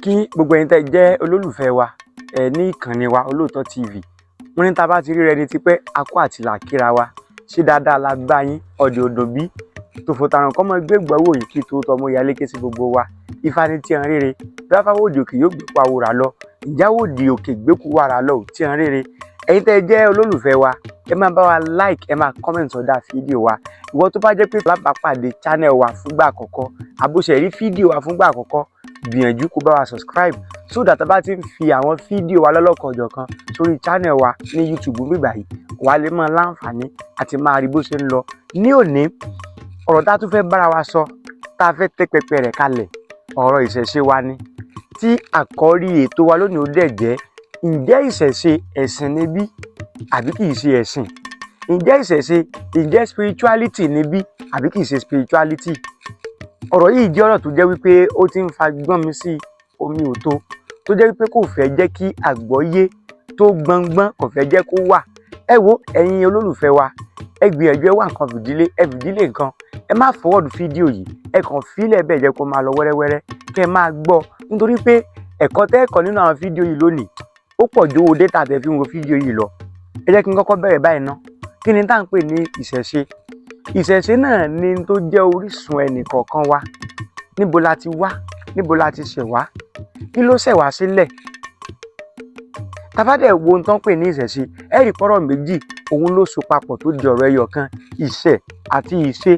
Kí gbogbo ẹ̀yin tẹ́ jẹ́ olólùfẹ́ wa ẹ ní ìkànnì wa Olóòótọ́ TV. Wọ́n ní tá a bá ti ríra ẹni tipẹ́, akó àti là kíra wa. Ṣé dáadáa la gbá yín? Ọ̀dẹ̀ òdò bí tòfòtàràn kọ́ mọ́ gbégbá owó yìí kí tó tọmọ ìyá lékè sí gbogbo wa. Ifá ní tí ń ríre bí wọ́n fáwọn òdì òkè yóò gbé àwòrán lọ, ìjáwó òdì òkè gbékú wàrà lọ tí ń ríre. Ẹ̀yin tẹ́ jẹ́ olólùfẹ́ wa, ẹ máa bá wa like, ẹ máa comment sọ́dà fídíò wa. Ìwọ tó bá jẹ́ pé lábàápàdé channel wa fúngbà àkọ́kọ́, àbóṣe rí fídíò wa fúngbà àkọ́kọ́, gbìyànjú kó bá wa subscribe so that a bá ti ń fi àwọn fídíò wa lọ́lọ́kan-ò-jọ̀kan sórí channel wa ní YouTube bíbà yìí, wà á lè máa láǹfààní àti máa rí bó ṣe ń lọ. Ní òní, ọ̀rọ̀ tá a tún fẹ́ bára wa sọ, tá a fẹ́ tẹ́ pẹpẹ rẹ̀ kalẹ̀, ọ̀rọ̀ ìṣẹ̀ṣe wa ni, tí àkọ́rí ètò wa lónìí ó dẹ̀ jẹ́: ǹjẹ́ ìṣẹ̀ṣe ẹ̀sìn ni bí àbí kìí ṣe ẹ̀sìn? Ǹjẹ́ ìṣẹ̀ṣe, ǹjẹ́ spirituality ni bí àbí kìí ṣe spirituality? Ọ̀rọ̀ yìí jẹ́ ọ̀rọ̀ tó jẹ́ wípé ó ti ń fa gbọ́n mi sí omi ò tó, tó jẹ́ wípé kò fẹ́ jẹ́ kí àgbọ́yé tó gbọngbọ́n, kò fẹ́ jẹ́ kó wà. Ẹ wo, ẹ̀yin olólùfẹ́ wa, ẹ gbìyànjú, ẹ wá nǹkan fìdílé, ẹ fìdílé nǹkan. Ẹ má forward fídíò yìí, ẹ kàn fílẹ̀ bẹ́ẹ̀, jẹ́ kó máa lọ wẹ́rẹ́wẹ́rẹ́, kẹ́ ẹ máa gbọ́, nítorí pé ẹ̀kọ́ tẹ́ ẹ̀kọ́ nínú àwọn fídíò yìí lónìí, ó pọ̀ ju owó data tẹ́ fi ń wo fídíò yìí lọ. Ẹ jẹ́ kí n kọ́kọ́ bẹ̀rẹ̀ báyìí ná. Kí ni tá à ń pè ní ìṣẹ̀ṣe? Ìṣẹ̀ṣe náà ni tó jẹ́ orísun ẹnì kọ̀ọ̀kan wa. Níbo la ti wá? Níbo la ti ṣẹ̀ wá? Kí ló ṣẹ̀ wá sílẹ̀? Tá bá dẹ̀ wo ohun tó ń pè ní ìṣẹ̀ṣe, ẹ rí pọ́rọ̀ méjì òun ló so papọ̀ tó di ọ̀rọ̀ ẹyọ kan: ìṣẹ̀ àti ìṣe.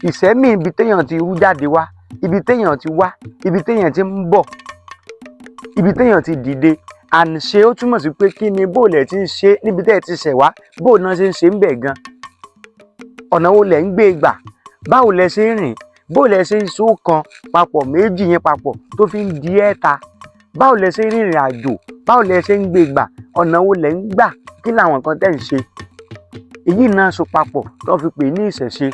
Ìṣẹ́ mi, ibi téèyàn ti rú jáde wá, ibi téèyàn ti wá, ibi téèyàn ti ń bọ̀, ibi téèyàn ti dìde. And ṣe, ó túmọ̀ sí pé kí ni, bó lẹ̀ ti ń ṣe níbi tẹ́ ẹ ti ṣẹ̀ wá, bó náà ṣe ń ṣe ń bẹ̀ gan, ọ̀nà wo lẹ̀ ń gbé gbà, báwo lẹ ṣe ń rìn, bó lẹ ṣe ń so kan papọ̀, méjì yẹn papọ̀ tó fi ń di ẹ̀ta, báwo lẹ ṣe ń rìnrìn àjò, báwo lẹ ṣe ń gbé gbà, ọ̀nà wo lẹ ń gbà, kí làwọn nǹkan tẹ́ ń ṣe. Èyí náà so papọ̀ tó fi pè ní ìṣẹ̀ṣe,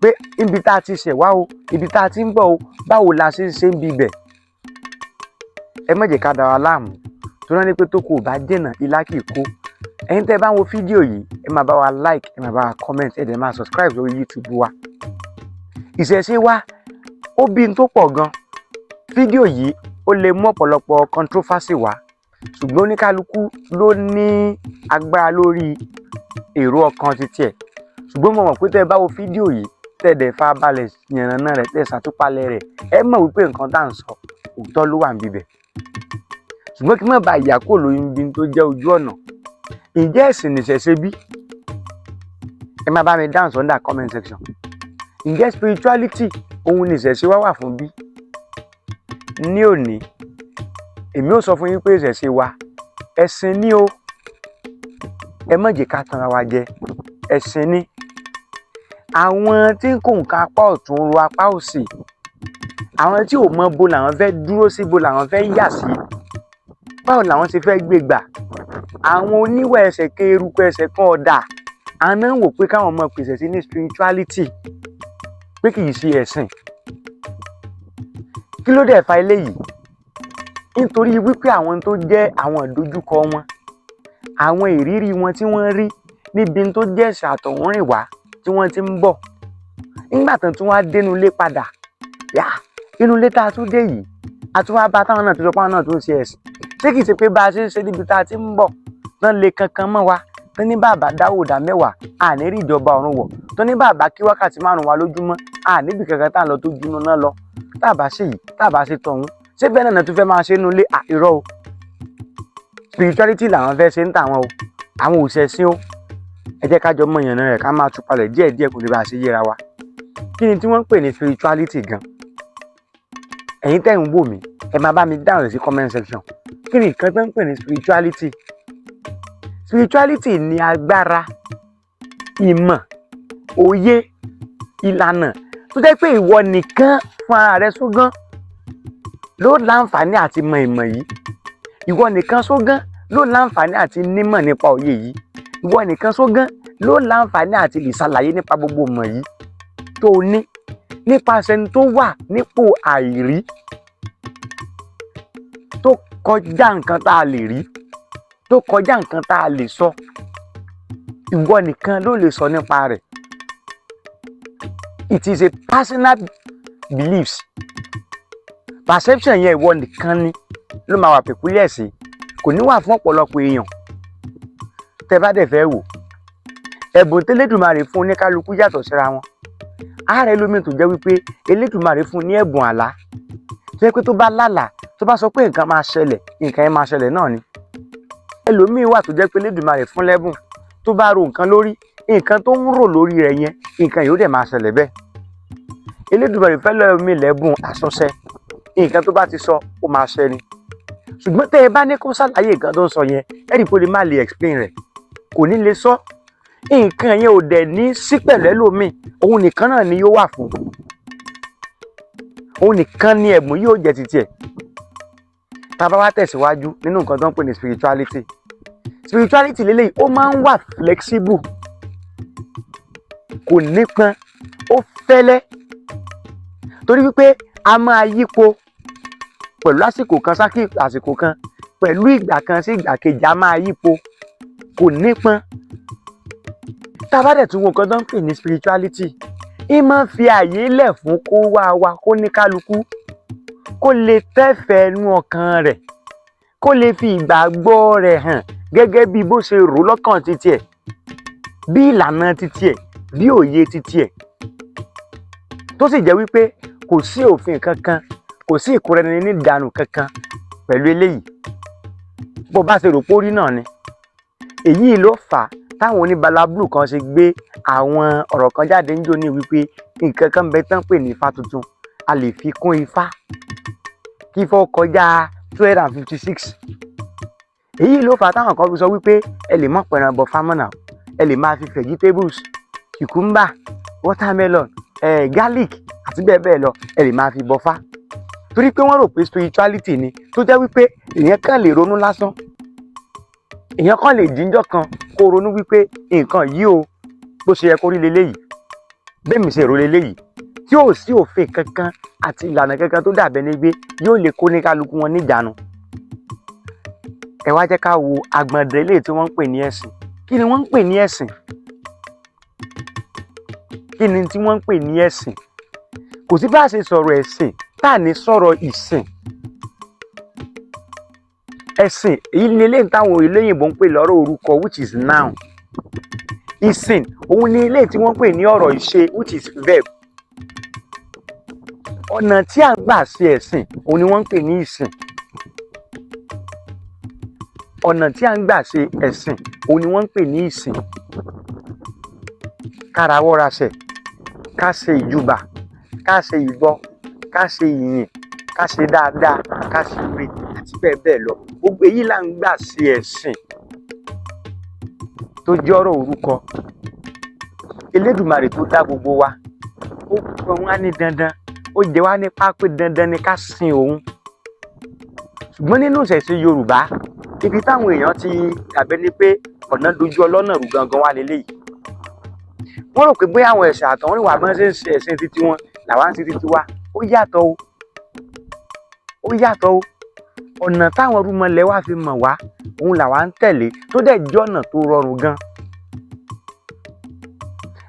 pé ibi tá a ti ṣẹ̀ wá o, ibi tá a ti ń bọ̀ o, báwo la ṣe ń ṣe ń bibẹ̀. Ẹ má jẹ́ ká dara láàmú tó rán ní pé tó kò bá dènà ilá kì í kó. Ẹ̀yin tẹ́ ẹ bá ń wo fídíò yìí, ẹ máa bá wa like, ẹ máa bá wa comment, ẹ dẹ̀ máa subscribe lórí YouTube wa. Ìṣẹ̀ṣe wa, ó bí n tó pọ̀ gan. Fídíò yìí, ó lè mú ọ̀pọ̀lọpọ̀ controversy wá, ṣùgbọ́n oníkálukú ló ní agbára lórí èrò ọkàn títí ẹ̀. Ṣùgbọ́n mo mọ̀ pé tẹ́ ẹ bá wo fídíò yìí, tẹ́ ẹ dẹ̀ farabalẹ̀ yànnàná rẹ̀, tẹ́ ẹ ṣàtúpalẹ̀ rẹ̀, ẹ mọ̀ wípé nǹkan tá à ń sọ, òótọ́ ló wà níbẹ̀. Ṣùgbọ́n kí n má ba ìyà kúrò lórí ibi tó jẹ́ ojú ọ̀nà, ǹjẹ́ ẹ̀sìn nìṣẹ̀ṣe bí? Ẹ máa bá mi dáhùn sọ́ndà comment section. Ǹjẹ́ spirituality òun nìṣẹ̀ṣe wá wà fún bí? Ní òní, èmi ò sọ fún yín pé ìṣẹ̀ṣe wa, ẹ̀sìn ni o. Ẹ má jẹ́ ká tanra wa jẹ, ẹ̀sìn ni. Àwọn tí ń kó nǹkan apá ọ̀tún ro apá òsì, àwọn tí ò mọ bo làwọn fẹ́ dúró sí, bo làwọn fẹ́ yà sí, báwo làwọn ṣe fẹ́ gbé gbà, àwọn oníwà ẹsẹ̀ kan eruku ẹsẹ̀ kan ọ̀dà, àwọn náà ń wò pé káwọn máa pèsè sí ní spirituality, pé kì í ṣe ẹ̀sìn. Kí ló dẹ̀ fa eléyìí? Nítorí wípé àwọn tó jẹ́ àwọn ìdojúkọ wọn, àwọn ìrírí wọn tí wọ́n rí níbi tó jẹ́ ẹ̀sìn àtọ̀húnrìnwá tí wọ́n ti ń bọ̀, nígbà tán tún wá dénú ilé padà yá, inú ilé tá a tún dé yìí, a tún wá bá táwọn náà tó sọ pé àwọn náà tún ń ṣe ẹ̀sìn. Ṣé kìí ṣe pé bá a ṣe ń ṣe níbi tá a ti ń bọ̀ tán lè kankan mọ́ wa, tán ní bàbá dáwò dá 10, àní rí ìjọba ọ̀run wọ̀, tán ní bàbá kí wákàtí 5 wa lójúmọ́, àníbì kankan tá à ń lọ tó juná náà lọ, tá a bá ṣe yìí, tá a bá ṣe tọ̀hún, ṣé bẹ́ẹ̀ náà tún fẹ́ máa ṣe nulẹ̀? Irọ́ o, spirituality làwọn fẹ́ ṣe ń tà wọn o, àwọn ò ṣẹ̀sìn o. Ẹ jẹ́ ká jọ mọ ìyànnà rẹ̀, ká máa tú palẹ̀ díẹ̀díẹ̀ kó lè bá a ṣe yéra wa. Kí ni tí wọ́n ń pè ní spirituality gan? Ẹ̀yin tẹ́ ń wò mí, ẹ máa bá mi dáhùn sí comment section. Kí ni nǹkan tó ń pè ní spirituality? Spirituality ni agbára, ìmọ̀, òye, ìlànà tó jẹ́ pé ìwọ nìkan fún ara rẹ sógán ló láǹfààní àti mọ ìmọ̀ yìí, ìwọ nìkan sógán ló láǹfààní àti nímọ̀ nípa òye yìí, ìwọ nìkan sógán ló láǹfààní àti lè ṣàlàyé nípa gbogbo ìmọ̀ yìí tó o ní, nípasẹ̀ ní tó wà nípò àìrí, tó kọjá nǹkan tá a lè rí, tó kọjá nǹkan tá a lè sọ. Ìwọ nìkan ló lè sọ nípa rẹ̀. It is a personal beliefs Perception yẹn, ìwọ nìkan ni ló máa wà peculiar sí, kò ní wà fún ọ̀pọ̀lọpọ̀ èèyàn. Tẹ́ bá dẹ̀ fẹ́ wò, ẹ̀bùn tẹ́lẹ̀dùmarè fún oníkálukú yàtọ̀ síra wọn. Ààrẹ lómi tó jẹ́ wípé Elédùmarè fún ní ẹ̀bùn àlá, tó jẹ́ pé tó bá lálàá, tó bá sọ pé nǹkan máa ṣẹlẹ̀, nǹkan yẹn máa ṣẹlẹ̀ náà ni. Ẹlòmíín wà tó jẹ́ pé Elédùmarè fún lẹ́bùn, tó bá ro nǹkan lórí, nǹkan tó ń rò lórí rẹ̀ yẹn, nǹkan yóò dẹ̀ máa ṣẹlẹ̀ bẹ́ẹ̀. Elédùmarè fẹ́ lẹ́mìí lẹ́bùn àsọṣẹ, nǹkan tó bá ti sọ, ó máa ṣẹ ni. Ṣùgbọ́n tẹ́ ẹ bá ní kó ṣàlàyé nǹkan tó ń sọ yẹn, ẹ rí i pé ó lè má lè explain rẹ̀, kò ní lè sọ. Nǹkan yẹn ò dẹ̀ ní sí pẹ̀lú ẹlòmíì, òun nìkan náà ni yóò wà fún, òun nìkan ni ẹ̀bùn yóò jẹ́ ti tiẹ̀. Tá a bá wá tẹ̀síwájú nínú nǹkan tó ń pè ní spirituality, spirituality lélẹ́yìí, ó máa ń wà flexible, kò nípọn, ó fẹ́lẹ́, torí wípé a máa yípo pẹ̀lú àsìkò kan sákì àsìkò kan, pẹ̀lú ìgbà kan sí ìgbà kejì, a máa yípo, kò nípọn. Tá a bá dẹ̀ tún wo nǹkan tó ń pè ní spirituality, í máa ń fi àyè lẹ̀ fún kó wá wa, kó ní kálukú kó lè tẹ́fẹ̀ẹ́ inú ọkàn rẹ̀, kó lè fi ìgbàgbọ́ rẹ̀ hàn gẹ́gẹ́ bí bó ṣe rò lọ́kàn títí ẹ̀, bí ìlànà títí ẹ̀, bí òye títí ẹ̀, tó sì jẹ́ wípé kò sí òfin kankan, kò sí ìkóra-ẹni níjàánu kankan pẹ̀lú eléyìí. Bó bá ṣe rò pé ó rí náà ni. Èyí ló fà á táwọn oníbalablu kan ṣe gbé àwọn ọ̀rọ̀ kan jáde níjó ní wípé nǹkan kan bẹ tán pè ní ifá tuntun, a lè fi kún ifá kí ifá ó kọjá 256. Èyí ló fà á táwọn kan fi sọ wípé ẹ lè mọ̀ pẹ̀ràn bọ̀ fámọ́nà, ẹ lè máa fi vegetables, cucumber, watermelon, garlic àti bẹ́ẹ̀ bẹ́ẹ̀ lọ, ẹ lè máa fi bọfá, torí pé wọ́n rò pé spirituality ni tó jẹ́ wípé èèyàn kàn lè ronú lásán, èèyàn kàn lè jíjọ́ kan kó ronú wípé nǹkan yìí o, bó ṣe yẹ kó rí leléyìí, bẹ́ẹ̀ mi ṣe rò leléyìí, tí ò sí òfin kankan àti ìlànà kankan tó dàbẹ́ ní gbé yóò lè kó ní kálukú wọn níjàánu. Ẹ wá jẹ́ ká wo agbọ̀ndẹ̀ eléyìí tí wọ́n ń pè ní ẹ̀sìn. Kí ni wọ́n ń pè ní ẹ̀sìn? Kí ni tí wọ́n ń pè ní ẹ̀sìn? Kò sí bá a ṣe sọ̀rọ̀ ẹ̀sìn tá à ní sọ̀rọ̀ ìsìn. Ẹ̀sìn, èyí ni eléyìí táwọn olóyìnbó ń pè lọ́rọ̀ orúkọ, which is noun. Ìsìn, òun ni eléyìí tí wọ́n ń pè ní ọ̀rọ̀ ìṣe, which is verb. Ọ̀nà tí à ń gbà ṣe ẹ̀sìn, òun ni wọ́n ń pè ní ìsìn. Ọ̀nà tí à ń gbà ṣe ẹ̀sìn, òun ni wọ́n ń pè ní ìsìn. Ká rawọ́ rasẹ̀, ká ṣe ìjúbà, ká ṣe ìbọ, ká ṣe ìyìn, ká ṣe dáadáa, ká ṣe ire àti bẹ́ẹ̀ bẹ́ẹ̀ lọ, gbogbo èyí là ń gbà ṣe ẹ̀sìn tó jẹ́ ọ̀rọ̀ orúkọ. Elédùmarè tó dá gbogbo wa, ó pọn wá ní dandan, ó jẹ wá nípa pé dandan ni ká sin òun. Ṣùgbọ́n nínú ìṣẹ̀ṣe Yorùbá, ibi táwọn èèyàn ti dàbẹ́ ni pé ọ̀nà dojú ọlọ́nà rú gangan wà lélẹ́yìí. Wọ́n rò pé bóyá àwọn ẹ̀sìn àtọ̀húnrìnwá bọ́n ṣe ń ṣe ẹ̀sìn títí wọn làwa ń ṣe títí wa. Ó yàtọ̀ o, ó yàtọ̀ o. Ọ̀nà táwọn rúmọlẹ̀ wá fi mọ̀ wá, òun làwa ń tẹ̀lé, tó dẹ̀ jẹ́ ọ̀nà tó rọrùn gan.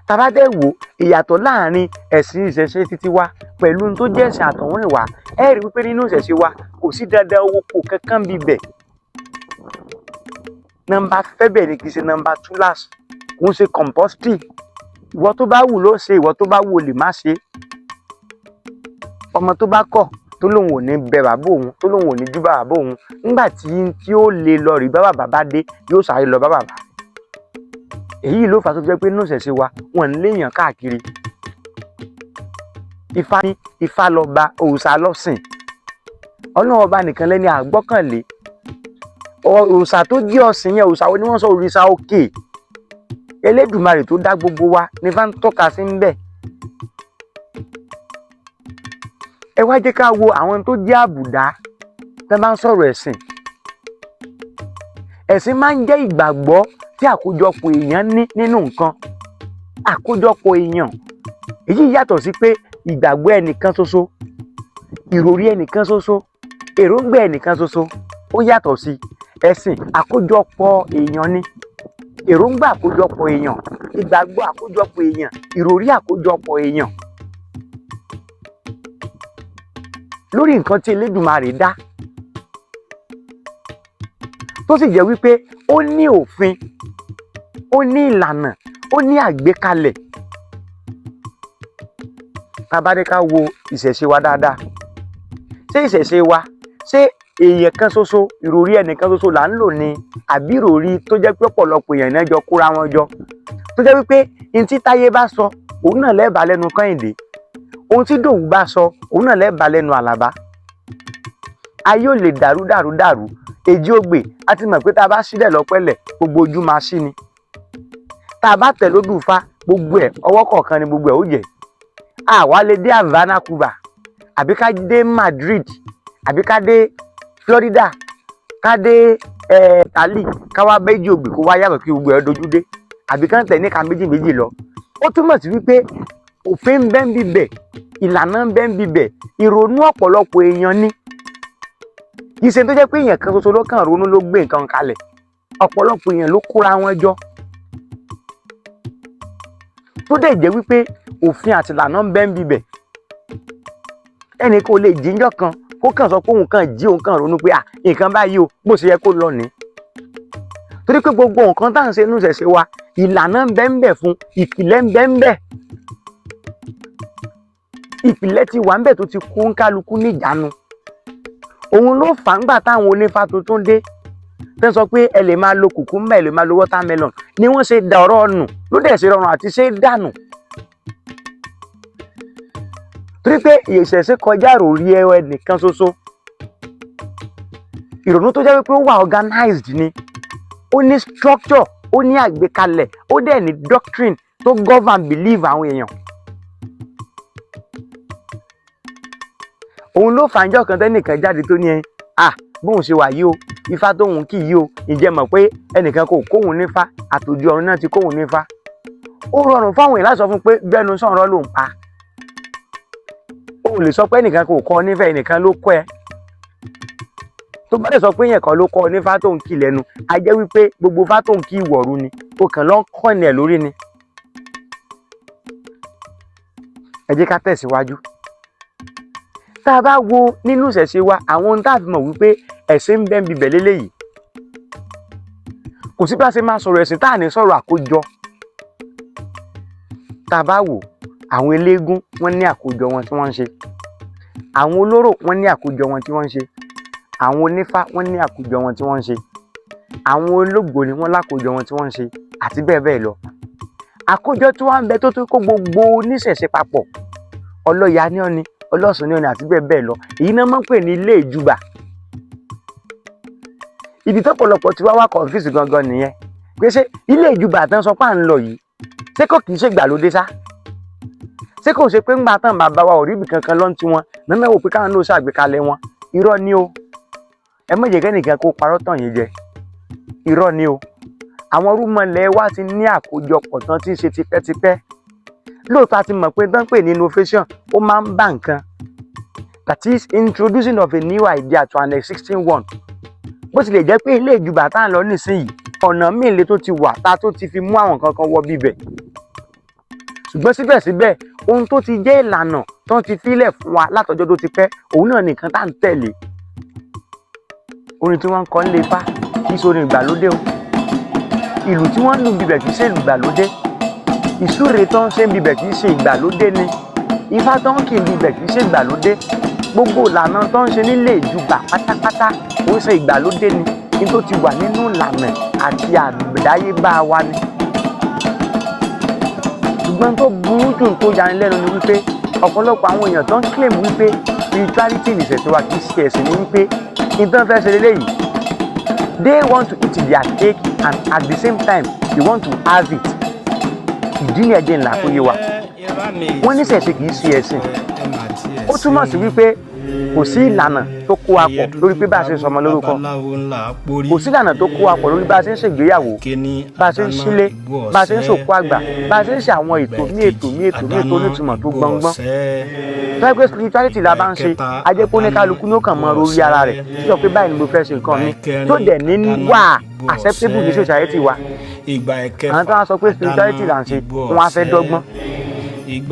Tá bá dẹ̀ wò ìyàtọ̀ láàrin ẹ̀sìn ìṣẹ̀ṣe títí wa pẹ̀lú ohun tó jẹ́ ẹ̀sìn àtọ̀húnrìnwá, ẹ rí wípé nínú ìṣẹ̀ṣe wa, kò sí dandan owó kò kankan bíbẹ̀. Nọ́mbà fẹ́ bẹ̀ ni, kì í ṣe nọ́mbà túláàsì, kò ń ṣe compulsory. Ìwọ tó bá wù ló ṣe, ìwọ tó bá wù ó lè má ṣe. Ọmọ tó bá kọ̀, tó lóun ò ní bẹ bàbá òun, tó lóun ò ní jú bàbá òun, nígbà tí ó lè lọ rí bá bàbá bá dé, yóò sáré lọ bá bàbá. Èyí ló fà á tó fi jẹ́ pé nínú ìṣẹ̀ṣe wa, wọn ń léèyàn káàkiri. Ifá ní Ifá lọ ba òòṣà lọ́sìn, Ọlọ́run Ọba nìkan lẹ́ni àgbọ́kànlé. Òòṣà tó jẹ́ ọ̀sìn yẹn, òòṣà wo ni wọ́n sọ? Òrìṣà òkè, Elédùmarè tó dá gbogbo wa ní bá ń tọ́ka sí ń bẹ̀. Ẹ wá jẹ́ ká wo àwọn tó jẹ́ àbùdá tẹ́ bá ń sọ̀rọ̀ ẹ̀sìn. Ẹ̀sìn máa ń jẹ́ ìgbàgbọ́ tí àkójọpọ̀ èèyàn ní nínú nǹkan. Àkójọpọ̀ èèyàn, èyí yàtọ̀ sí pé ìgbàgbọ́ ẹnìkan ṣoṣo, ìròrí ẹnìkan ṣoṣo, èròǹgbà ẹnìkan ṣoṣo, ó yàtọ̀ sí. Ẹ̀sìn, àkójọpọ̀ èèyàn ni, èròǹgbà àkójọpọ̀ èèyàn, ìgbàgbọ́ àkójọpọ̀ èèyàn, ìròrí àkójọpọ̀ èèyàn. lórí nǹkan tí Elédùmarè dá, tó sì jẹ́ wípé ó ní òfin, ó ní ìlànà, ó ní àgbékalẹ̀. Tá a bá ní ká wo ìṣẹ̀ṣe wa dáadáa, ṣé ìṣẹ̀ṣe wa, ṣé èèyàn kan ṣoṣo, ìròrí ẹnìkan ṣoṣo là ń lò ní, àbí ìròrí tó jẹ́ pé ọ̀pọ̀lọpọ̀ èèyàn náà jọ kóra wọn jọ, tó jẹ́ wípé ní tí Táyé bá sọ, òun náà lẹ́ẹ̀bà lẹ́nu Kẹ́hìndé, ohun tí Dòwú bá sọ, òun náà lẹ́ẹ̀bà lẹ́nu Àlàbá? Ayé ò lè dàrú dàrú dàrú. Èjì ògbè, a ti mọ̀ pé tá a bá sílẹ̀ lọ́pẹ́lẹ̀, gbogbo ojú máa ṣí ni. Tá a bá tẹ̀ lódù Ifá, gbogbo ẹ̀, ọwọ́ kọ̀ọ̀kan ni gbogbo ẹ̀ ó jẹ́. Àwa lè dé Havana, Cuba, àbí ká dé Madrid, àbí ká dé Florida, ká dé Italy, ká wá méjì ògbè kó wá yàtọ̀, kí gbogbo ẹ̀ dojú dé, àbí ká ń tẹ̀ ní ká méjì méjì lọ. Ó túmọ̀ sí wípé òfin ń bẹ ń bibẹ̀, ìlànà ń bẹ ń bibẹ̀, ìrònú ọ̀pọ̀lọpọ̀ èèyàn ni. Kì í ṣe tó jẹ́ pé èèyàn kan ṣoṣo ló kàn ronú ló gbé nǹkan kalẹ̀. Ọ̀pọ̀lọpọ̀ èèyàn ló kóra wọn jọ, tó dẹ̀ jẹ́ wípé òfin àti ìlànà ń bẹ ń bibẹ̀. Ẹnì kan ò lè jíjọ́ kan kó kàn sọ pé òun kàn jí, òun kàn ronú pé, à, nǹkan báyìí o, bó ṣe yẹ kó lọ ní. Torí pé gbogbo nǹkan tá à ń ṣe nínú ìṣẹ̀ṣe wa, ìlànà ń bẹ ń bẹ fún, ìpìlẹ̀ ń bẹ ń bẹ. Ìpìlẹ̀ ti wà ń bẹ tó ti kó ń kálukú níjàánu. Òun ló fà á ńgbà táwọn onífá tuntun dé, tẹ́ sọ pé ẹ lè máa lo cucumber, ẹ lè máa lo watermelon, ni wọ́n ṣe da ọ̀rọ̀ nù, ló dẹ̀ ṣe rọrùn àti ṣe dànù. Torí pé ìṣẹ̀ṣe kọjá ìròrí ẹnìkan ṣoṣo. Ìrònú tó jẹ́ wípé ó wà organized ni, ó ní structure, ó ní àgbékalẹ̀, ó dẹ̀ ní doctrine tó govern belief àwọn èèyàn. Òun ló fà á ńjọ́ kan tẹ́nìkan jáde tó ní ẹ à bóun ṣe wà yìí o, ifá tóun kì yìí o, ǹjẹ́ mọ̀ pé ẹnìkan kò kóhun nífá, àtòjú ọ̀run náà ti kóhun nífá. Ó rọrùn fáwọn èèyàn láti sọ fún un pé gbẹ́nu sọ̀rọ̀ ló ń pa. O lè sọ pé ẹnìkan kò kọ́ ọ nífá, ẹnìkan ló kọ́ ẹ. Tó bá dẹ̀ sọ pé èèyàn kan ló kọ́ ọ nífá tó ń kì lẹ́nu, a jẹ́ wípé gbogbo ifá tó ń kì ìwọ̀rú ni, o kàn lọ ń kọ́ ni ẹ̀ lórí ni. Ẹ jẹ́ ká tẹ̀síwájú. Tá a bá wo nínú ìṣẹ̀ṣe wa, àwọn ohun tá a fi mọ̀ wípé ẹ̀sìn ń bẹ ń bibẹ̀ léléyìí, kò sí bá a ṣe máa sọ̀rọ̀ ẹ̀sìn tá à ní sọ̀rọ̀ àkójọ. Tá a bá wò, àwọn eléégún, wọ́n ní àkójọ wọn tí wọ́n ń ṣe. Àwọn olórò, wọ́n ní àkójọ wọn tí wọ́n ń ṣe. Àwọn onífá, wọ́n ní àkójọ wọn tí wọ́n ń ṣe. Àwọn ológbòni, wọ́n lákòójọ wọn tí wọ́n ń ṣe, àti bẹ́ẹ̀ bẹ́ẹ̀ lọ. Àkójọ tí wọ́n ń bẹ tó tún kó gbogbo oníṣẹ̀ṣe papọ̀, ọlọ́ya ní ọ̀ni, ọlọ́sùn ní ọ̀ni, àti bẹ́ẹ̀ bẹ́ẹ̀ lọ, èyí náà máa ń pè ní ilé ìjúbà. Ibi tọ́pọ̀lọpọ̀ tí wá wá confuse gangan nìyẹn, pé ṣé ilé ìjúbà tán sọ pé à ń lọ yìí, ṣé kò kì í ṣe ìgbàlódé sá? Ṣé kò ṣe pé ńgbà tán bàbá wa ò rí ibì kankan lọ́n tiwọn nínú wò pé káwọn náà ṣàgbékalẹ̀ wọn? Irọ́ ni o. Ẹ má jẹ́ kẹ́nìkan kó parọ́ tàn yín jẹ. Irọ́ ni o. Àwọn rúmọlẹ̀ wa ti ní àkójọpọ̀ tán tí ń ṣe tipẹ́tipẹ́. Lóòótọ́, a ti mọ̀ pé tán pè ní innovation, ó máa ń bá nǹkan, that is introducing of a new idea to an existing one. Bó tilẹ̀ jẹ́ pé ilé ìjùbà tá à ń lọ nísìnyìí, ọ̀nà míì lè tó ti wà tá a tó ti fi mú àwọn nǹkan kan wọ bíbẹ̀, ṣùgbọ́n síbẹ̀síbẹ̀, ohun tó ti jẹ́ ìlànà tó ti fílẹ̀ fún wa látọjọ́ tó ti pẹ́, òun náà nìkan tá à ń tẹ̀lé. Orin tí wọ́n ń kọ nílé Ifá kì í ṣe orin ìgbàlódé o. Ìlù tí wọ́n ń lù bíbẹ̀ kì í ṣe ìlù ìgbàlódé. Ìsúre tó ń ṣe bíbẹ̀ kì í ṣe ìgbàlódé ni. Ifá tó ń kì í bíbẹ̀ kì í ṣe ìgbàlódé. Gbogbo ìlànà tó ń ṣe nílé ìjùbà pátápátá, ó ń ṣe ìgbàlódé ni. Ní tó ti wà nínú ìlànà àti àdáyébá wa ni. Ṣùgbọ́n tó burú jù, tó yani lẹ́nu ni wípé ọ̀pọ̀lọpọ̀ àwọn èèyàn tó ń claim wípé spirituality nìṣẹ̀ṣe wa, kì í ṣe ẹ̀sìn, ni wípé nǹkan fẹ́ ṣe lélẹ́yìí, they want to eat their cake and at the same time they want to have it. Ìdí ni ẹ̀jẹ̀ ńlá kó yé wa. Wọ́n ní ṣẹ̀ṣe kì í ṣe ẹ̀sìn. Ó túmọ̀ sí wípé kò sí ìlànà tó kó wa pọ̀ lórí pé bá a ṣe sọmọ lórúkọ, kò sí ìlànà tó kó wa pọ̀ lórí bá a ṣe ń ṣègbéyàwó, bá a ṣe ń sílé, bá a ṣe ń ṣòkú àgbà, bá a ṣe ń ṣe àwọn ètò ní ètò ní ètò ní ètò onítumọ̀ tó gbọ̀ngbọ́n. Tó yẹ pé spirituality la bá ń ṣe, a jẹ́ pé oníkálukú ní ó kàn mọ orí ara rẹ̀ tí sọ pé báyìí ni mo fẹ́ ṣe nǹkan mi, tó dẹ̀ ní wà acceptable ní society wa. Àwọn tó wá sọ pé spirituality là ń ṣe, wọn á fẹ́ dọ́gbọ́n,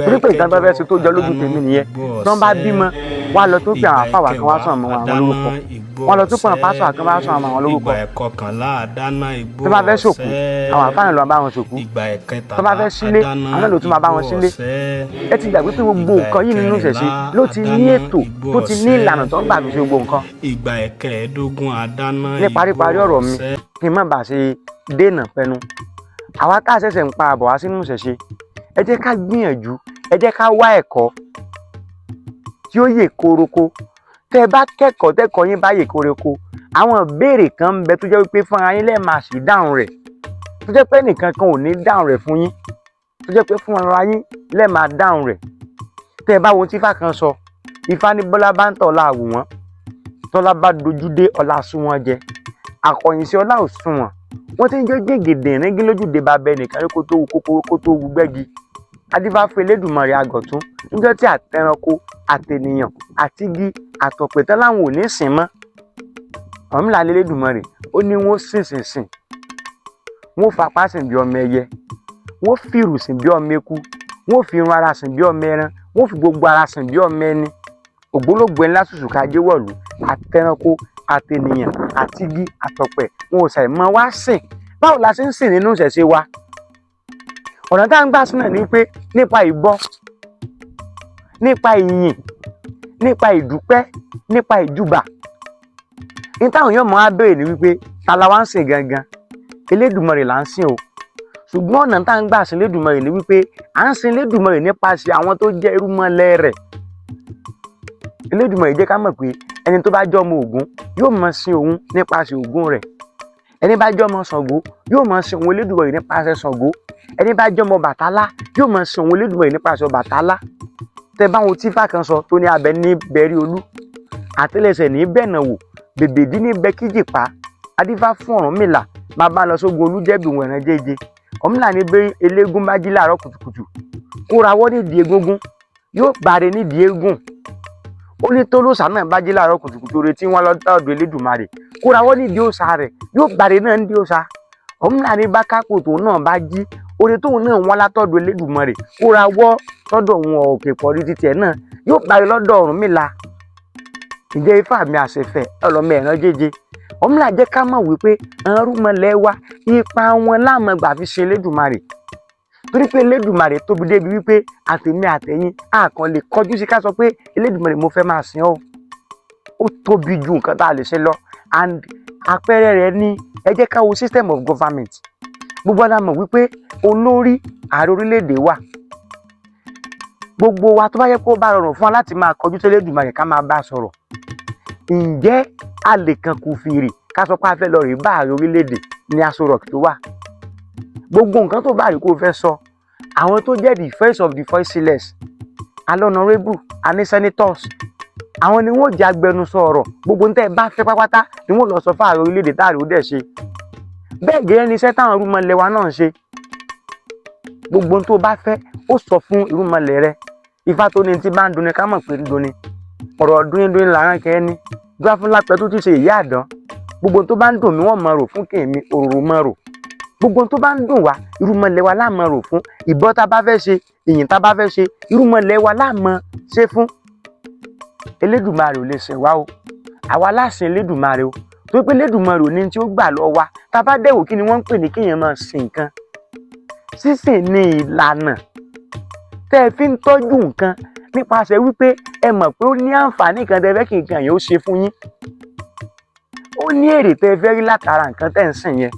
torí pé nǹkan tó fẹ́ ṣe tó jọ lójú tèmi nìyẹn. Tí wọ́n bá bímọ Wá lọ tó pé Ìgbà àwọn àfáà wa kan wá ẹ̀kẹwàá, sàn mọ́ àwọn àdáná lórúkọ. igbó Wọ́n lọ tó pé àwọn ọ̀sẹ́. pásọ̀ kan wá sàn mọ́ àwọn lórúkọ. Ìgbà ẹ̀kọkànlá, àdáná igbó Tó bá fẹ́ ṣòkú, ọ̀sẹ́. àwọn àfáà náà ló máa bá wọn ṣòkú. Ìgbà ẹ̀kẹtàlá, Tó bá fẹ́ sílé, àdáná àwọn náà ló tún máa bá wọn igbó sílé. ọ̀sẹ́. Ẹ ti gbàgbé pé gbogbo Ìgbà nǹkan yìí nínú ìṣẹ̀ṣe ẹ̀kẹrìnlá, ló ti ní àdáná ètò, igbó tó ti ní ọ̀sẹ́. ìlànà tó ń gbà fi ṣe gbogbo nǹkan. Ìgbà ẹ̀kẹẹ̀ẹ́dógún, àdáná Ní igbó paríparí ọ̀rọ̀ mi, ọ̀sẹ́. kí n má bàa ṣe dènà pẹnu, àwa tá a ṣẹ̀ṣẹ̀ ń pa àbọ̀ wá sínú ìṣẹ̀ṣe, ẹ jẹ́ ká gbìyànjú, ẹ jẹ́ ká wá ẹ̀kọ́ tí ó yè koroko. Tẹ́ ẹ bá kẹ́kọ̀ọ́, tẹ́kọ̀ọ́ yín bá yè koroko, àwọn ìbéèrè kan ń bẹ tó jẹ́ wípé fúnra yín lẹ́ẹ̀ máa sì dáhùn rẹ̀, tó jẹ́ pé ẹnìkan kan ò ní dáhùn rẹ̀ fún yín, tó jẹ́ pé fúnra yín lẹ́ẹ̀ máa dáhùn rẹ̀. Tẹ́ ẹ bá wo tí Ifá kan sọ, Ifá ní Bọ́lá bá ń tọ̀ láàwù wọ́n, tọ́lá bá dojú dé, ọlá sún wọn jẹ, àkọ̀yìn sí ọlá ò sunwọ̀n. Wọ́n ti ń jẹ́ jẹ́gẹ̀dẹ̀ ìrìngí lójúde bàbá ẹnìkan rí kó tó wu kókó kó tó wu gbẹ́gi. Adífá fún Elédùmarè àgọ̀tún níjọ́ tí àtẹranko àtènìyàn àtigi àtọ̀pẹ̀tẹ́ láwọn ò ní sìn mọ́. Ọ̀rúnmìlà l'Elédùmarè ó ní wọ́n sìn sìn sìn, wọ́n fapá sìn bí ọmọ ẹyẹ, wọ́n fìrù sìn bí ọmọ eku, wọ́n fi irun ara sìn bí ọmọ ẹran, wọ́n fi gbogbo ara sìn bí ọmọ ẹni. Ògbólógbòó ńlá ṣùṣù kájé wọ̀lú, àtẹranko àtènìyàn àtigi àtọ̀pẹ̀ wọn ò ṣàì mọ́ wá sìn. Báwo la ṣe ń sìn nínú ìṣẹ̀ṣe wa? Ọ̀nà tá à ń gbà sìn náà ni pé nípa ìbọ, nípa ìyìn, nípa ìdúpẹ́, nípa ìjúbà. Ní táwọn èèyàn máa béèrè ni wípé ta la wá ń sìn gangan? Elédùmarè là ń sìn o. Ṣùgbọ́n ọ̀nà tá à ń gbà sìn Elédùmarè ni wípé à ń sìn Elédùmarè nípasẹ̀ àwọn tó jẹ́ irúnmọlẹ̀ rẹ̀. Elédùmarè jẹ́ ká mọ̀ pé ẹni tó bá jẹ́ ọmọ Ògún yóò máa sin òun nípasẹ̀ Ògún rẹ̀. Ẹni bá jẹ́ ọmọ Ṣàngó yóò máa sin òun Elédùmarè nípasẹ̀ Ṣàngó. Ẹni bá jẹ́ ọmọ Bàtálá yóò máa sin òun Elédùmarè nípasẹ̀ Ọbàtálá. Tẹ báwọn tí Ifá kan sọ tó ní abẹ ní bẹ̀rí olú, àtẹ́lẹsẹ̀ ní bẹ̀nà wò, bèbèdí ní bẹ kíjìpá. Adífá fún Ọ̀rúnmìlà máa bá lọ sógun Olújẹ́bì òun ẹ̀ràn jẹ́jẹ́. Ọ̀rúnmìlà ní bí eléégún bá jí láàárọ̀ kùtùkùtù kó rawọ́ nídìí egúngún, yóò báre nídìí eégún. Ó ní tólóṣà náà bá jí láàárọ̀ kùtùkùtù, retí wọn lọ́dọ̀ Elédùmarè, kó rawọ́ nídìí òòṣà rẹ̀, yóò báre náà nídìí òòṣà. Ọ̀rúnmìlà ní bá kápò tóun náà bá jí, oore tóun náà wọn látọ̀dọ̀ Elédùmarè, kó rawọ́ sọ́dọ̀ òun òkè pọ̀rí títí ẹ̀ náà, yóò báre lọ́dọ̀ Ọ̀rúnmìlà. Ǹjẹ́ Ifá mi àṣẹfẹ̀ ọlọ́mọ ẹ̀ràn jẹ́jẹ́. Ọ̀rúnmìlà jẹ́ ká mọ̀ wípé irúnmọlẹ̀ wa ipa wọn láàmú gbà fi ṣe Elédùmarè, torí pé Elédùmarè tóbi débi wípé àtèmi àtẹ̀yin a kàn lè kọjú sí ká sọ pé Elédùmarè mo fẹ́ máa sìn ọ́. Ó tóbi ju nǹkan tá a lè ṣe lọ. And àpẹẹrẹ rẹ̀ ní ẹ jẹ́ ká wo system of government. Gbogbo wa la mọ̀ wípé olórí ààrẹ orílẹ̀-èdè wà. Gbogbo wa tó bá yẹ kó bá rọrùn fún wa láti máa kọjú sí Elédùmarè ká máa bá a sọ̀rọ̀, ǹjẹ́ a lè kan kù fìrì ká sọ pé a fẹ́ lọ rí bá ààrẹ orílẹ̀-èdè ní Aso Rock tó wà? Gbogbo nǹkan tó bá rí kó fẹ́ sọ, àwọn tó jẹ́ the voice of the voiceless, alhonourable àní senators, àwọn ni wọ́n jẹ́ agbẹnusọ ọ̀rọ̀. Gbogbo ní tẹ́ ẹ bá fẹ́ pápátá ni wọ́n lọ sọ fún ààrẹ orílẹ̀-èdè táàrí ó dẹ̀ ṣe. Bẹ́ẹ̀ gẹ́gẹ́ ni iṣẹ́ táwọn irúnmọlẹ̀ wa náà ń ṣe. Gbogbo ohun tó bá fẹ́, ó sọ fún irúnmọlẹ̀ rẹ. Ifá tó ní tí bá ń dunni ká mọ̀ pé ń dunni, ọ̀rọ̀ dúnídúní làrán kẹ́ ní dúrà fún lápẹ́ tó ti ṣe ìyá àdán. Gbogbo ohun tó bá ń dùn mí, wọ́n mọ̀ rò fún kèmí òróró mọ̀ rò. Gbogbo ohun tó bá ń dùn wá, irúnmọlẹ̀ wa láà mọ̀ rò fún. Ìbọn tá a bá fẹ́ ṣe, ìyìn tá a bá fẹ́ ṣe, irúnmọlẹ̀ wa láà mọ̀ ṣe fún. Elédùmarè ò lè ṣẹ̀ wá o, àwa láṣẹ Elédùmarè o, torí pé Elédùmarè ò ní tí ó gbà lọ wa. Tá a bá dẹ̀wò, kí ni wọ́n ń pè ní kéèyàn máa sìn nǹkan? Sísìn ní ìlànà tẹ́ ẹ fi ń tọ́jú nǹkan nípasẹ̀ wípé ẹ mọ̀ pé ó ní àǹfààní kan tẹ́ fẹ́ kí nǹkan yẹn ó ṣe fún yín, ó ní èrè tẹ́ ẹ fẹ́ rí látara nǹkan tẹ́ ń sìn yẹn.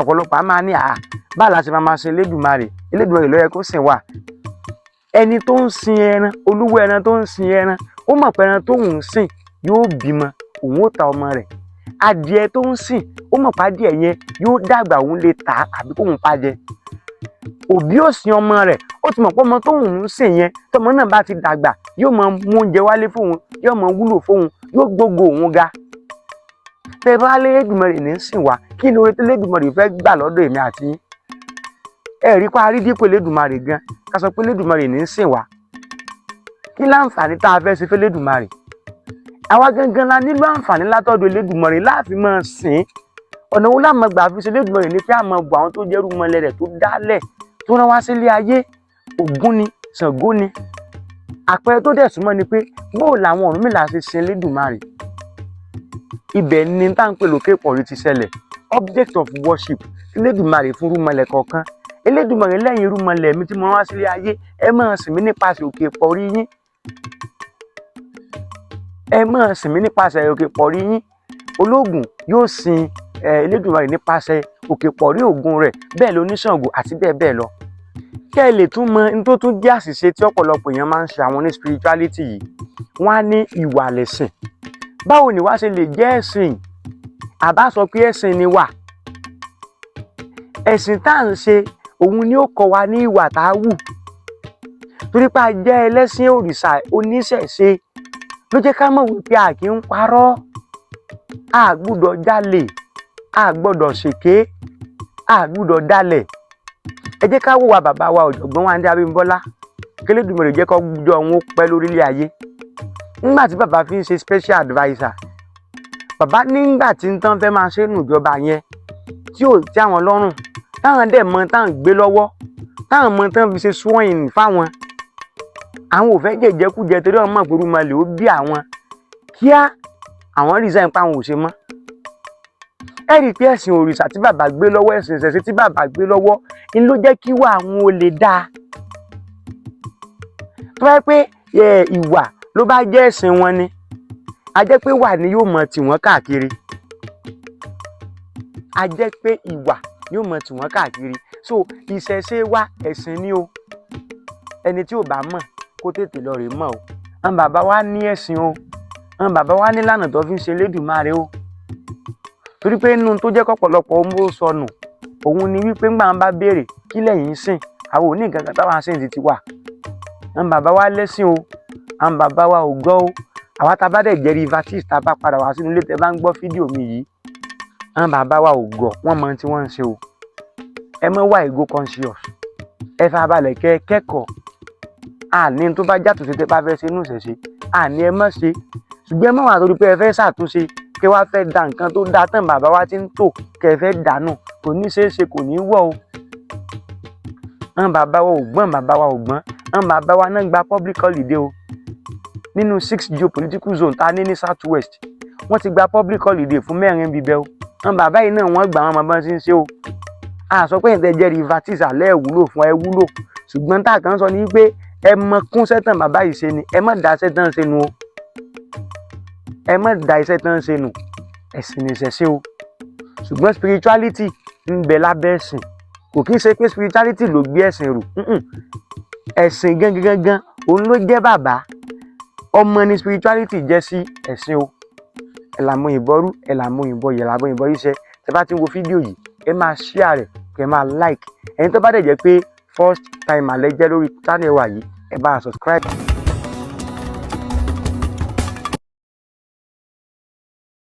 Ọ̀pọ̀lọpọ̀ á máa ní àá báà la ṣe máa máa sin Elédùmarè? Elédùmarè ló yẹ kó sìn wá. Ẹni tó ń sin ẹran, olúwo ẹran tó ń sin ẹran, ó mọ̀ pé ẹran tóun ń sìn yóò bímọ, òun ó ta ọmọ rẹ̀. Adìẹ tó ń sìn, ó mọ̀ pé adìẹ yẹn yóò dàgbà, òun lè tà á àbí kóun pa jẹ. Òbí ò sin ọmọ rẹ̀, ó ti mọ̀ pé ọmọ tóun ń sìn yẹn, tọmọ náà bá ti dàgbà, yóò máa mú oúnjẹ wálé fóun, yóò máa wúlò fóun, yóò gbógo òun ga. Tẹ bá l'Elédùmarè ní sìn wá, kí ni oore tí Elédùmarè fẹ́ gbà lọ́dọ̀ èmi àti yín? Ẹ rí pa àrídìpọ̀ Elédùmarè gan ká sọ pé Elédùmarè ní sìn wá, kí láǹfààní tá a fẹ́ ṣe f'Elédùmarè? Àwa gangan la nílò àǹfààní látọ̀dọ̀ Elédùmarè láàfin máa sìn. Ọ̀nà wo láàmú gbà fi ṣe Elédùmarè ní pé àmọ́ bọ̀ àwọn tó jẹ́ irúnmọlẹ̀ rẹ̀ tó dálẹ̀ tó rán wá sílé ayé? Ògún ni, Ṣàngó ni, Àpẹẹrẹ tó dẹ̀ súnmọ́ ni pé bóò làwọn Ọ̀rúnmìlà ṣe sin Elédùmarè. Ibẹ̀ ni tá à ń pè lókè Ìpọ̀rí ti ṣẹlẹ̀. Object of worship Elédùmarè fún irúnmọlẹ̀ kọ̀ọ̀kan. Elédùmarè lẹ́yìn irúnmọlẹ̀ mi tí mo rán wá sílé ayé, ẹ máa sìn mí nípasẹ̀ òkè Ìpọ̀rí yín, ẹ máa sìn mí nípasẹ̀ òkè Ìpọ̀rí yín. Ológun yóò sin Elédùmarè nípasẹ̀ òkè Ìpọ̀rí Ògún rẹ̀, bẹ́ẹ̀ ló oníṣàngó àti bẹ́ẹ̀ bẹ́ẹ̀ lọ. Kẹ́ ẹ lè tún mọ ní tó tún jẹ́ àṣìṣe tí ọ̀pọ̀lọpọ̀ èèyàn máa ń ṣe, àwọn ní spirituality yìí, wọ́n á ní ìwà lẹ̀sìn. Báwo ni wàá ṣe lè jẹ́ ẹ̀sìn? Àbá sọ pé ẹ̀sìn ni wà. Ẹ̀sìn tá à ń ṣe, òun ni ó kọ́ wa ní ìwà tá a wù, torí pé a jẹ́ ẹlẹ́sìn òrìṣà oníṣẹ̀ṣe ló jẹ́ ká mọ̀ wípé a kì í parọ́, a gbúdọ̀ jalè, a gbọ́dọ̀ ṣèké, a gbúdọ̀ dalẹ̀. Ẹ jẹ́ ká wò wá bàbá wa ọ̀jọ̀gbọ́n Wándé Abímbọ́lá, kélédùmarè jẹ́ kó jọ òun ó pẹ́ lórílẹ̀ ayé. Nígbà tí bàbá fi ń ṣe special adviser, bàbá nígbà tí ń tán fẹ́ máa ṣe nùjọba yẹn tí ò tí àwọn lọ́rùn, táwọn dẹ̀ mọ táwọn gbé lọ́wọ́, táwọn mọ tán fi ṣe sworn fáwọn, àwọn ò fẹ́ jẹ̀jẹ̀kújẹ torí àwọn mọ̀ pé irúnmọlẹ̀ ó bí àwọn. Kíá, àwọn resign pa, àwọn ò ṣe mọ́. Ẹ rí i pé ẹ̀sìn òrìṣà tí bàbá gbé lọ́wọ́, ẹ̀sìn ìṣẹ̀ṣe tí bàbá gbé lọ́wọ́ ń ló jẹ́ kí wà àwọn olè dáa. Tó bá yẹ pé ìwà ló bá jẹ́ ẹ̀sìn wọn ni, a jẹ́ pé wà ní yóò mọ tì wọ́n káàkiri, a jẹ́ pé ìwà yóò mọ tì wọ́n káàkiri. So ìṣẹ̀ṣe wa, ẹ̀sìn ni o. Ẹni tí ò bá mọ̀, kó tètè lọ rèé mọ̀ o. Àwọn bàbá wa ní ẹ̀sìn o, àwọn bàbá wa ní ìlànà tó fi ń ṣe Elédùmarè o, torí pé inú tó jẹ́ kọ́pọ̀lọpọ̀ ó sọnù òun ni wípé ńgbà wọn bá béèrè kí lẹ̀yin ń sìn, àwọn ò ní nǹkan kan táwọn sìn ti wà. Àwọn bàbá wa lẹ́sìn o, àwọn bàbá wa ò gbọ́ o. Àwa tá a bá dẹ̀ jẹ́ rivertist, tá a bá padà wá sínú ilé, tẹ́ bá ń gbọ́ fídíò mi yìí, àwọn bàbá wa ò gọ̀, wọ́n mọ tí wọ́n ń ṣe o. Ẹ má wà ego conscious, ẹ farabalẹ̀ kẹ́ kẹ́kọ̀ọ́. Àní tó bá jàtúnṣe tẹ́ bá fẹ́ ṣe inú ìṣẹ̀ṣe, àní ẹ má ṣe, ṣùgbọ́n ẹ má wà torí pé ẹ fẹ́ ṣàtúnṣe kẹ́ wá fẹ́ da nǹkan tó dáa tán bàbá wa ti ń tò, kẹ́ ẹ fẹ́ dànù. Kò ní ṣeé ṣe, kò ní wọ̀ o. Àwọn bàbá wa ò gbọ́n, bàbá wa ò gbọ́n. Àwọn bàbá wa náà gba public holiday o. Nínú six geopolitical zone tá a ní ní South West, wọ́n ti gba public holiday fún mẹ́rin bíbẹ́ o. Àwọn bàbá yìí náà, wọ́n gbà, wọn mọ bọ́n ṣe ń ṣe o. A sọ pé ìtẹ́ jẹ́ rivertist alẹ́ ẹ̀ wúlò fún ẹ, wúlò, ṣùgbọ́n tá a kàn sọ ni pé ẹ mọ kún sẹ́tàn bàbá yìí ṣe ni, ẹ má da iṣẹ́ tán ṣe nu o, ẹ má da iṣẹ́ tán ṣe nù. Ẹ̀sìn ní ìṣẹ̀ṣe o, ṣùgbọ́n spirituality ń bẹ lábẹ́ ẹ̀sìn. Kò kí ń ṣe pé spirituality ló gbé ẹ̀sìn rù. Ẹ̀sìn gangan gangan òun ló jẹ́ bàbá, ọmọ ni spirituality jẹ́ sí ẹ̀sìn o. Ẹ̀ là mọ ìbọrú, ẹ̀ là mọ ìbọ yẹ̀, là mọ ìbọ yíṣẹ́. Tẹ́ bá ti ń wo fídíò yìí, ẹ máa share rẹ̀, kẹ́ máa like. Ẹ̀yin tó bá dẹ̀ jẹ́ pé first time àlẹ́ jẹ́ lórí channel wa yìí, ẹ bá a subscribe.